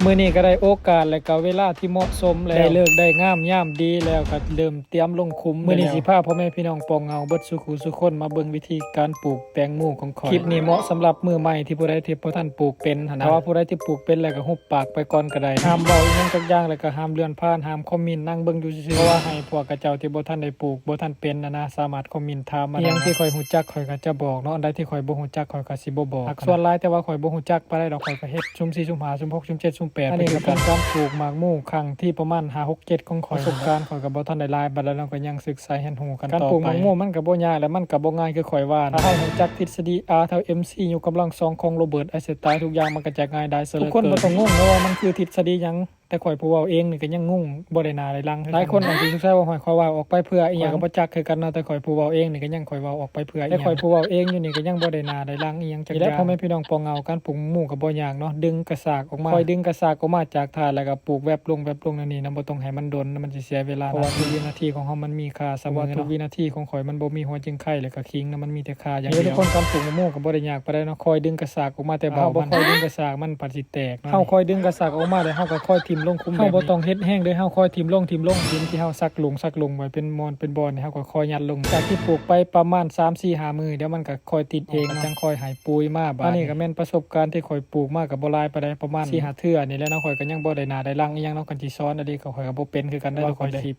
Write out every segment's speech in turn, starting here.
ມື້ນີ້ກໍໄດ້ໂອກາດ ແລະກໍເວລາທີ່ເໝາະສົມແລ້ວ ໄດ້ເລີກໄດ້ງາມຍາມດີແລ້ວ ກໍເລີ່ມຕຽມລົງຂຸມ. ມື້ນີ້ຊິພາພໍ່ແມ່ພີ່ນ້ອງປ່ອງເຫງົາເບິດສູ່ຄູ່ສູ່ຄົນມາເບິ່ງວິທີການປູກແປ້ງໝູຂອງຂ້ອຍ. ຄລິບນີ້ເໝາະສຳລັບມືໃໝ່ທີ່ຜູ້ໃດທີ່ບໍ່ທັນປູກເປັນຫັ້ນນະ. ຖ້າວ່າຜູ້ໃດທີ່ປູກເປັນແລ້ວກໍຫຸບປາກໄປກ່ອນກໍໄດ້. ຫ້າມເວົ້າອີ່ຫຍັງຈັກຢ່າງ ແລ້ວກໍຫ້າມເລື່ອນຜ່ານ ຫ້າມຄອມເມັນ ນັ່ງເບິ່ງຢູ່ຊື່ໆ ເພາະວ່າໃຫ້ພວກຂະເຈົ້າທີ່ບໍ່ທັນໄດ້ປູກ ບໍ່ທັນເປັນຫັ້ນນະ ສາມາດຄອມເມັນຖາມມາໄດ້ເນາະ. ອີ່ຫຍັງທີ່ຂ້ອຍຮູ້ຈັກ ຂ້ອຍກໍຈະບອກເນາະ, ອັນໃດທີ່ຂ້ອຍບໍ່ຮູ້ຈັກ ຂ້ອຍກໍຊິບໍ່ບອກ. ສ່ວນຫຼາຍ ແຕ່ວ່າຂ້ອຍບໍ່ຮູ້ຈັກປານໃດດອກ, ຂ້ອຍກໍເຮັດຊຸມສີ່ ຊຸມຫ້າ ຊຸມຫົກ ຊຸມເຈັດ ຊຸມແປດ ອັນນີ້ກໍເປັນການປູກໝາກໝູຄັ້ງທີ່ປະມານຫ້າ ຫົກ ເຈັດຂອງຂ້ອຍ. ປະສົບການຂ້ອຍກໍບໍ່ທັນໄດ້ຫຼາຍປານໃດ, ແລ້ວກໍຍັງສຶກສາຮຽນຮູ້ກັນຕໍ່ໄປ. ການປູກໝາກໝູມັນກໍບໍ່ຍາກ ແລະມັນກໍບໍ່ງ່າຍຄືຂ້ອຍວ່າ. ຖ້າເຮົາຮູ້ຈັກທິດສະດີ R ເທົ່າ mc ຍົກກຳລັງສອງຂອງໂຣເບີດ ໄອນສະຕາຍ ທຸກຢ່າງມັນກໍຈະງ່າຍດາຍສະເຫຼີກເກີນ. ທຸກຄົນບໍ່ຕ້ອງງົງເນາະວ່າມັນຄືທິດສະດີຫຍັງ, ແຕ່ຂ້ອຍຜູ້ເວົ້າເອງນີ້ກໍຍັງງົງ ບໍ່ໄດ້ໜ້າໄດ້ຫຼັງຄືກັນ. ຫຼາຍຄົນອາດຊິສົງໄສວ່າ ຂ້ອຍເວົ້າອອກໄປເພື່ອອີ່ຫຍັງ ຂ້ອຍກໍບໍ່ຈັກຄືກັນເນາະ, ແຕ່ຂ້ອຍຜູ້ເວົ້າເອງນີ້ກໍຍັງ ຂ້ອຍເວົ້າອອກໄປເພື່ອອີ່ຫຍັງ. ແຕ່ຂ້ອຍຜູ້ເວົ້າເອງຢູ່ນີ້ກໍຍັງບໍ່ໄດ້ໜ້າໄດ້ຫຼັງອີ່ຫຍັງຈັກຢ່າງ. ນີ້ແຫຼະ ພໍ່ແມ່ພີ່ນ້ອງປ່ອງເຫງົາ, ການປູກໝາກໝູກໍບໍ່ຍາກເນາະ, ດຶງກະສາກອອກມາ. ຂ້ອຍດຶງກະສາກອອກມາຈາກຖາດ ແລ້ວກໍປູກແວັບລົງ ແວັບລົງແນວນີ້ນະ, ບໍ່ຕ້ອງໃຫ້ມັນດົນນະ, ມັນຊິເສຍເວລາ. ເພາະວ່າທຸກວິນາທີຂອງເຮົາມັນມີຄ່າສະເໝີເນາະ, ທຸກວິນາທີຂອງຂ້ອຍມັນບໍ່ມີຫົວຈຶ່ງໄຄ ແລ້ວກໍຄີງນະ, ມັນມີແຕ່ຄ່າຢ່າງດຽວ. ນີ້ແຫຼະທຸກຄົນ, ການປູກໝາກໝູກໍບໍ່ໄດ້ຍາກປານໃດເນາະ, ຄ່ອຍດຶງກະສາກອອກມາແຕ່ເບົາ. ຖ້າເຮົາບໍ່ຄ່ອຍດຶງກະສາກ ມັນພັດຊິແຕກເນາະ. ເຮົາຄ່ອຍດຶງກະສາກອອກມາ ແລ້ວເຮົາກໍຄ່ອຍຖິ້ມລົງຂຸມ. ເຮົາບໍ່ຕ້ອງເຮັດແຮງເດີ້, ເຮົາຄ່ອຍຖິ້ມລົງ ຖິ້ມລົງ. ດິນທີ່ເຮົາສັກລົງ ສັກລົງໄວ້ເປັນບ່ອນ ເປັນບ່ອນນີ້ ເຮົາກໍຄ່ອຍຍັດລົງ. ຈາກທີ່ປູກໄປປະມານສາມ ສີ່ ຫ້າມື້ ດຽວມັນກໍຄ່ອຍຕິດເອງເນາະ, ຈັ່ງຄ່ອຍໃຫ້ປຸ໋ຍມາບາດນີ້. ອັນນີ້ກໍແມ່ນປະສົບການທີ່ຂ້ອຍປູກມາ ກໍບໍ່ຫຼາຍປານໃດ, ປະມານສີ່ ຫ້າເທື່ອນີ້ແຫຼະເນາະ. ຂ້ອຍກໍຍັງບໍ່ໄດ້ໜ້າໄດ້ຫຼັງອີ່ຫຍັງເນາະ, ຄັນຊິສອນອີ່ຫຼີກໍຂ້ອຍກໍບໍ່ເປັນຄືກັນເດີ້ທຸກຄົນເດີ້. ຄລິບ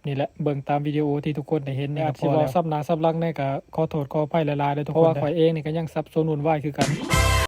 ນີ້ແຫຼະ ເບິ່ງຕາມວິດີໂອທີ່ທຸກຄົນໄດ້ເຫັນນີ້ກໍພໍແລ້ວ. ອາດຊິເວົ້າສັບໜ້າສັບຫຼັງແດ່ກໍຂໍໂທດຂໍອະໄພຫຼາຍໆເດີ້ທຸກຄົນເດີ້. ເພາະວ່າຂ້ອຍເອງນີ້ກໍຍັງສັບສົນວຸ່ນວາຍຄືກັນ.